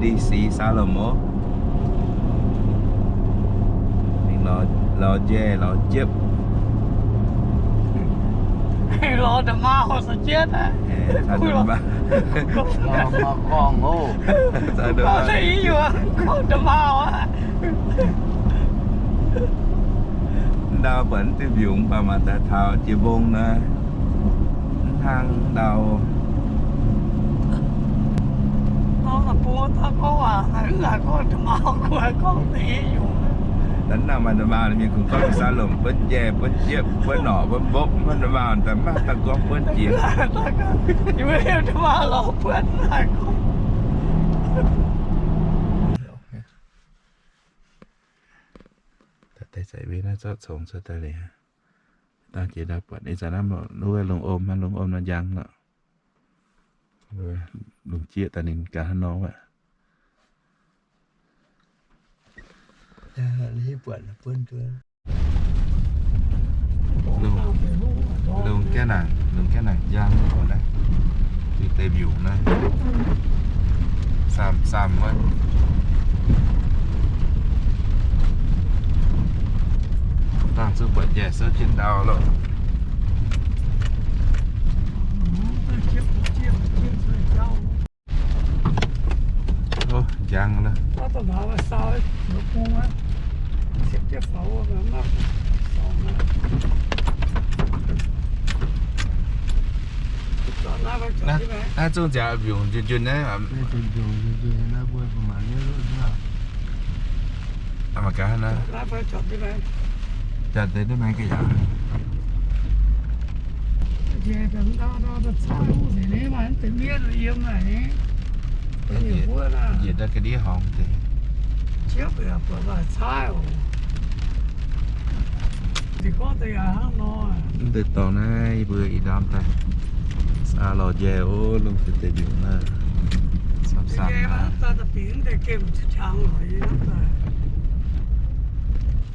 D C 沙龙 oc. Mingh lorz njaih lorz jiepv. Lorz nda'maauh sa jienv aqv. Lorz nda'maauh gorngv oc. Lorz nda'maauh aqv. Ndau buatc diuh mbiungc mv baac maaih daaih taux jiex mbong naaiv. Mv hnangv ndau. Daaih naaiv maaih nda'maauh mienh kungx gorngv 沙龙 mienh, kungx gorngv 沙龙 buonv njaih buonv jiepv buonv norqc buonv mbopv, mv maaih nda'maauh daaih gorngv buonv jiex. Deix za'eix naaiv zorqv congx cuotv daaih liuz, dangh jiex ndau buatc ih zanc naaiv lungh om, lungh om nor njang lorqc. Lungh jieqv daaih ninh ganh hnangv nor aqv. Lungh gaengh naaic, lungh gaengh naaic njang oc naaiv. Diuh deix mbiungc naaiv, samh samh wuov. Dangh zuqc buatc njaih souv jienv ndau loh. Njang loh. Naaiv zungv nziaauc mbiungc njunh njunh naaiv. Mangc gaax naaiv. Jaax deix naaiv maengx ga'yaangc. Njiec daaih ga'ndiev horngz deix. Mv deix dorngx naaiv yie mbuo ih ndorm daaih aa lorz njaih ov, lungh deix deix mbiungc naaiv. Samh samh naaiv.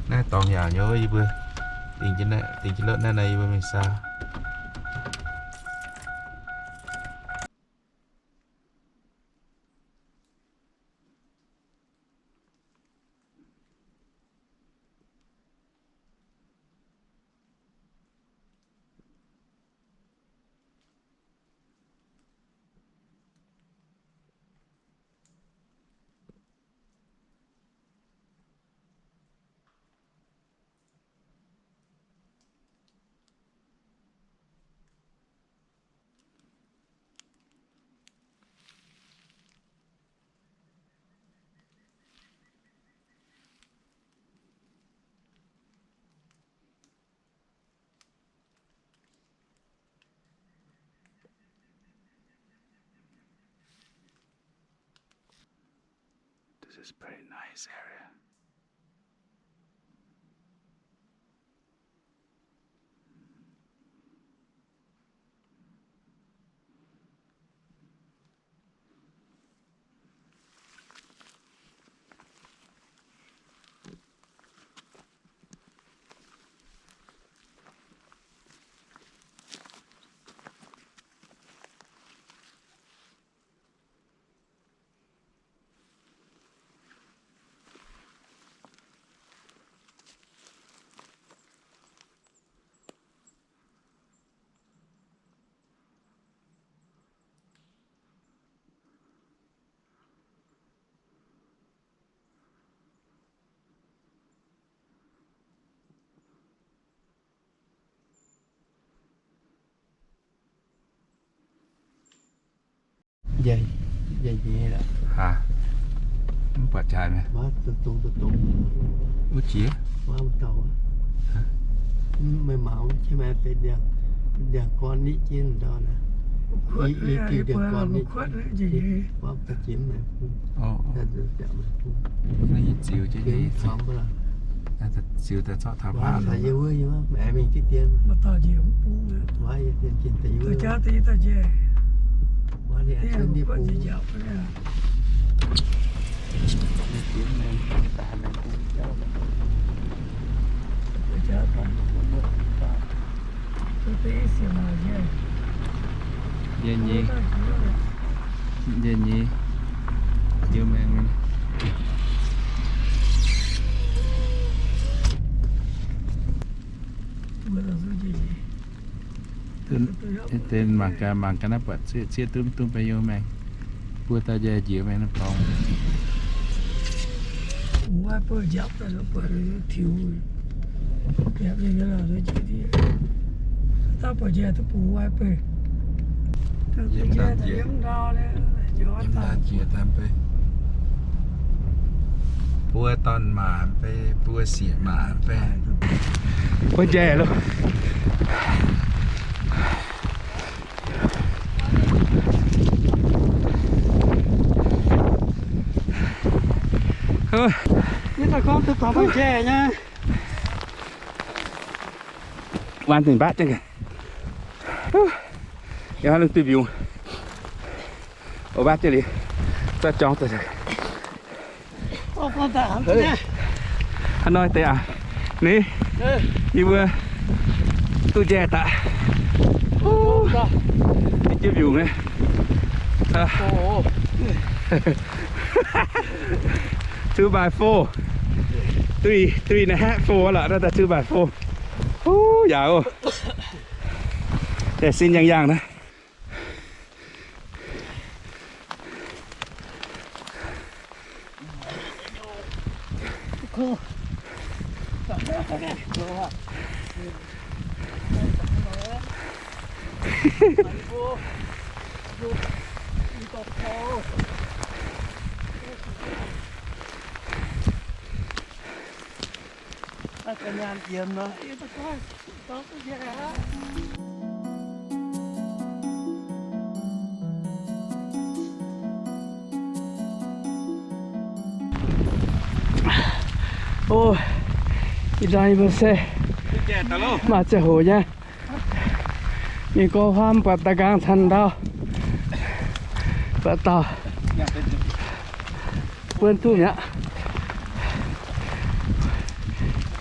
Naaiv dorngx yaac nyouz yie mbuo dingc jienv lotv naaiv nor yie mbuo mingh saau. This is pretty nice area. Mv buatc jaax mienh. Wuov jiex. Ziux daaih zorqv taux mbaanh. Yie nyei, yie nyei, Maengx, deix mangc gaax, mangc gaax naaiv buatc zieqv zieqv dumv dumv baac yiem maengx. Buo dauh njaih njiec maengx naaiv dorngx. Buo dorn-maac mv bei, buo sieqv-maac mv bei. Mbuo njaih loh. Yie daaih gorngv duqv taux mbuo njaih nyei. Waan zinh mbatv jienv gaax. Yie hnamv lungh duih mbiungc. Oix mbatv jienv liuz, zorqv jorngx daaih. Hnoi deix aac, ninh, yie mbuo duqv njaih daaih. Ninh jienv mbiungc nyei. Two by four. Three, three and a half, four lorqc, naaiv daaih two by four. Huv, yaac oc. Deix sin yangh yangh naaiv. Ov, ih ndorm yie mbuo se maaih ziangh hoc nyei. Mingh gorngv faam buatc da'nqaang canh ndau, buatc dauh buonv duqv mi'aqv.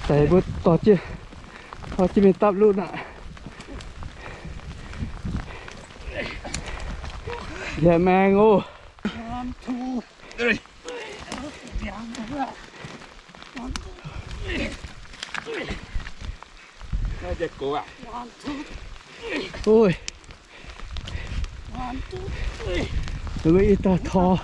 Daaih mbuo dorh jienv, dorh jienv mingh dapv lutv aqv. Njiec maengx oc. Oi. Ninh mbuo ih dauh tor.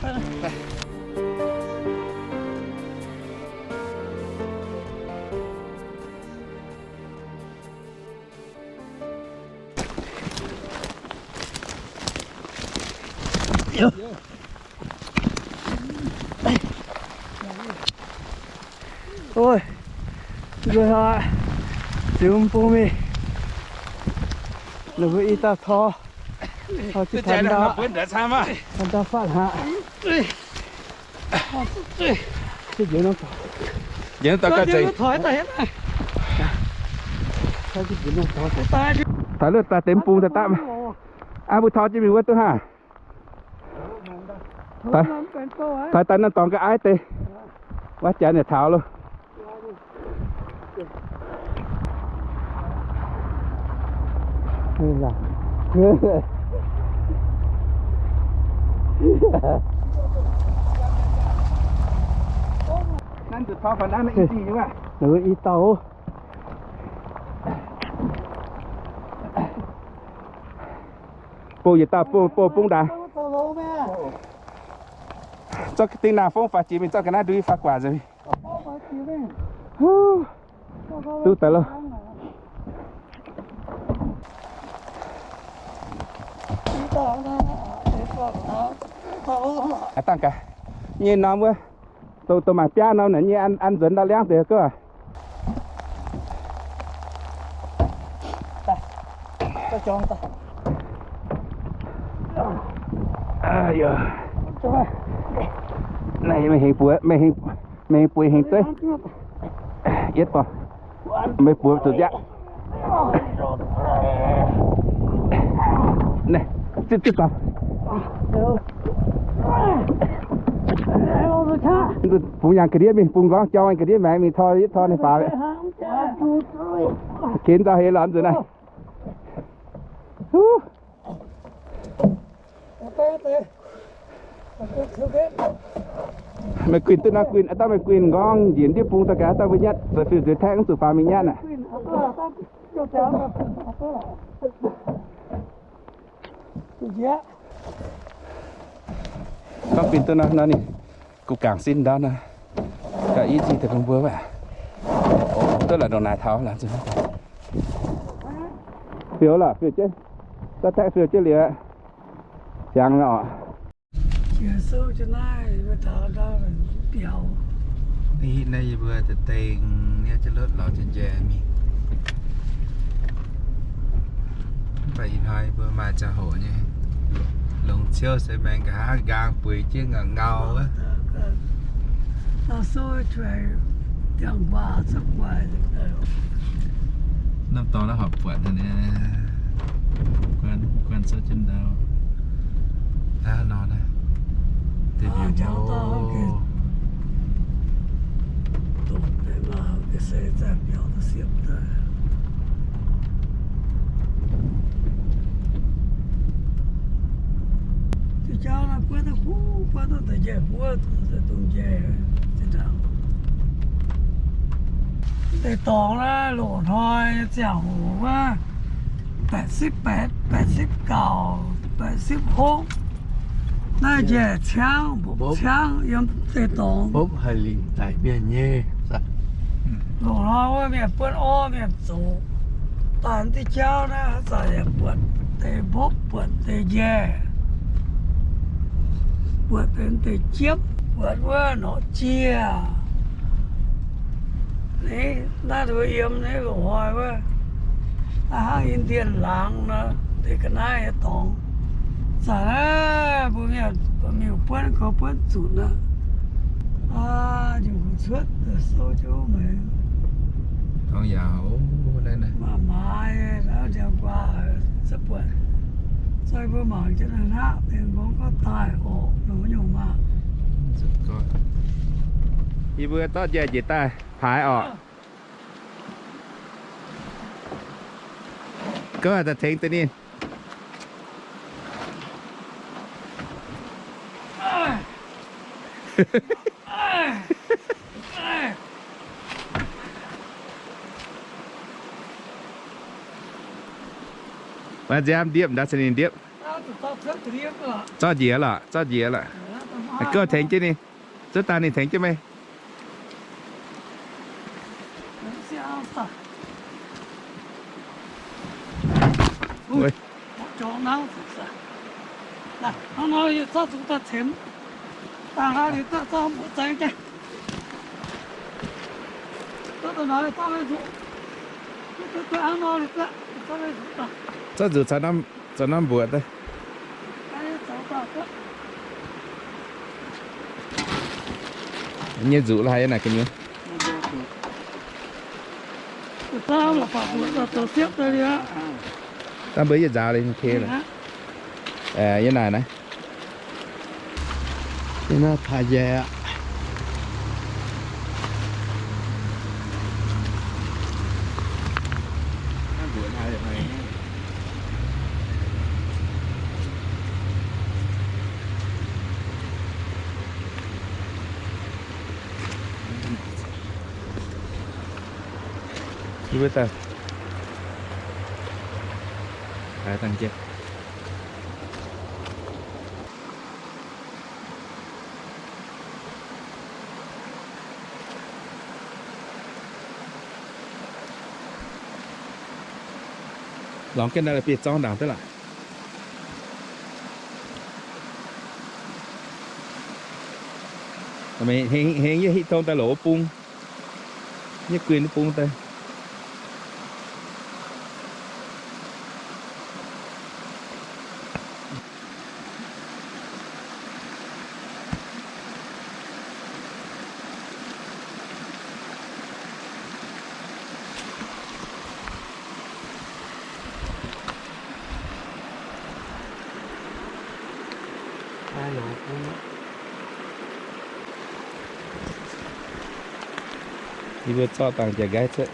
Oi, nzuih hnoi, ziux mv bung mingh. Ninh mbuo ih dauh tor, tor jienv taux ndau, taux ndau fatv haic. Njiec norm dorngx, taux lutv daaih deix mv bung daaih dapv. Aa, mbuo tor jienv mingh wuov duqv haav. Taux daaih norm dorngx ga'aiv deix, wuov jaax ninh taux loh. Naaiv nzuqc tor fai naaiv, naaiv i zingh nyei wuov. Ih dauh. Bung yietc dauh bung, bung bung ndaangc. Zorqv dingh naamh fongv faaux jiex mingh, zorqv ga'naaiv ndui faaux guaax nzengc mingh. Huv, duqv daaih loh. Aa, dangh gaax nyei norm wuov, dongh, dongh mangc biaa norm naaic nyei an, an nzuonx ndau liangv deix gouv. Naaiv meih hengx buoz, meih hengx, meih hengx buoz hengx dueiv. Yietv dorh. Meih buoz zuqc nziaauc. Naaiv, zipv, zipv dorh. Bungx yangh ga'ndiev mingh, bungx nqorngv jauv ga'ndiev maengx mingh tor, yietv tor ninh faaux. Ken nzauh heix lorz nzunc naaiv. Huv. Meih guinh duqv nor guinh, aa, dauh meih guinh nqorngv njiec ndiev bung daaih gaax, dauh mbuo nyatv zoux fiuv-zueiz taeqv mv zuqc faaux mingh nyatv aqv. Gorngv guinh duqv nor, nor ninh guh gangc sin ndau nor, gauh i zih deix bun mbuo wuov. Duqv la'ndongc naaic taux la'nzuqc. Fiuv lorqc, fiuv jienv, daav taeqv fiuv jienv liuz, ziangx lorqc. Naaiv hitv naaiv yie mbuo daaih dengh nyei jienv lotv lorz jienv njaih mingh. Mv baac ih hnoi yie mbuo maaih ziangh hoc nyei, longc ciouv se maengx nqa'haav nqaang bueix jienv ngau ngau wuov. Norm dorngx naaiv horpc buatc nyei, guanh, guanh souv jienv ndau. Aav, nor naaiv deix mbiungc oc. Jauv naaiv buov duqv kuv, buov duqv deix njaih buov, dongh njaih. Deix dorngx naaiv loz-hnoi nyei ziangh hoc wuov, baeqc sipv baeqc, baeqc sipv gauh, baeqc sipv hopv. Naaiv njaih ciangv, mbopv ciangv yiem deix dorngx. Mbopv haih lingc daic mienh nyei. Loz-hnoi wuov mienh buonv orv mienh zoqc, daaih diuh jauv naaiv haaix zanc yaac buatc deix mbopv, buatc deix njaih, buatc deix, deix jiepv, buatc wuov norqc jiex. Naaiv, naaiv mbuo yiem naaiv loz-hnoi wuov, naaiv hnangv Indian laangz nor, deix ga'naaiv nyei dorngx. Zanc naaiv mbuo mienh mingh buonv goux buonv zunc aqv. Aa, nyungc cuotv sou jienv meix. Dorngx yaac maaiz maaiz, ndiangx guaax za'buatc. Zoih mbuo mangc jienv naaiv hnangv, dengh mbuo gorngv daaih orqc, longc nyungc maah. Yie mbuo dorv njaih njiec daaih paaix orqc. Gorngv daaih tengx deix ninh. Maaih nziaamv ndiepv, ndau se ninh ndiepv. Zorqv njiec lorqc, zorqv njiec lorqc. Gorngv tengx jienv ninh. Zuov daaih ninh tengx jienv meih. Zorqv nzuqc caux norm mbuoqc daaih. Nyei nzuqc la'haiz naaic ga'nyuoz. Daaih mbuo yie nzaaux liuz, ok lorqc. Yie naaic naaiv. Yie naaiv taaix njaih aqv. Yie mbuo daaih, daaih dangh jiex. Lorngx jienv naaiv la'bieiv-zorngv ndaangc duqv lorqc. Hengx, hengx yie hiv tong daaih longc wuov bung, yie guinh wuov bung daaih. Yie mbuo zorqv dangh jiex nqaiv cuotv.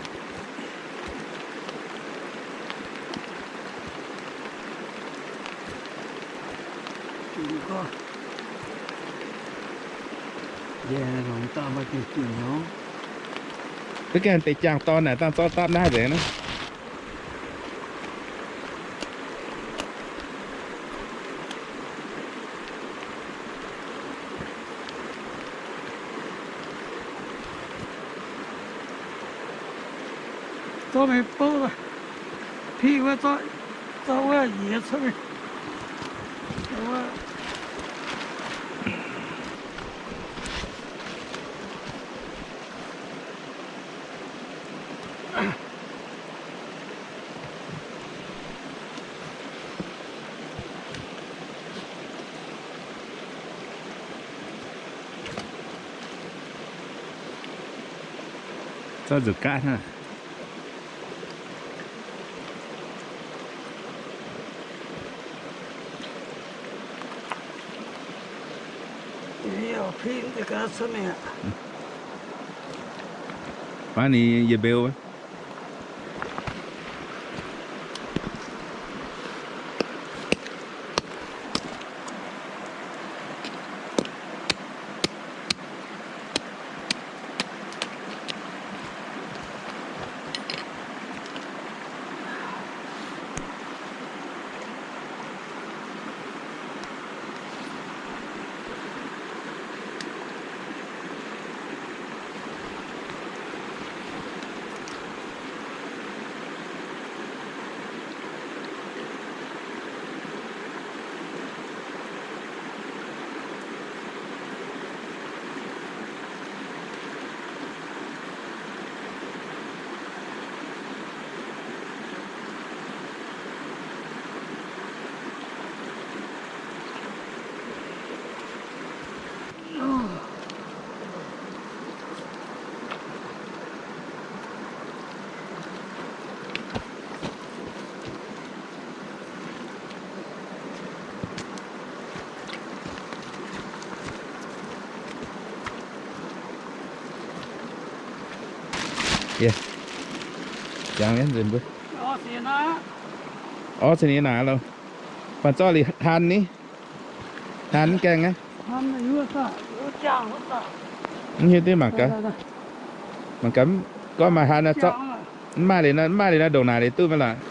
Duqv gaengh deix jaangh dorn naaic dangh zorqv dapv naaiv nzengc naaiv. Zorqv mingh bouv, piqv wuov, zorqv wuov yiez cuotv mingh. Zorqv nzuqc gaatv hnangv. Baav ninh yietc mbeux. Jangx nzengc mbuo. Orv, cin-ni naaic loh. Baac zorqv liuz hlan ni. Hlan mv gaengh aqv. Mv hiuv duqv mangc gaax. Mangc gaax, gorngv maaih hlan, mv maaih liuz, mv maaih liuz naaiv ndongc naaic liuz duqv maiv lorqc.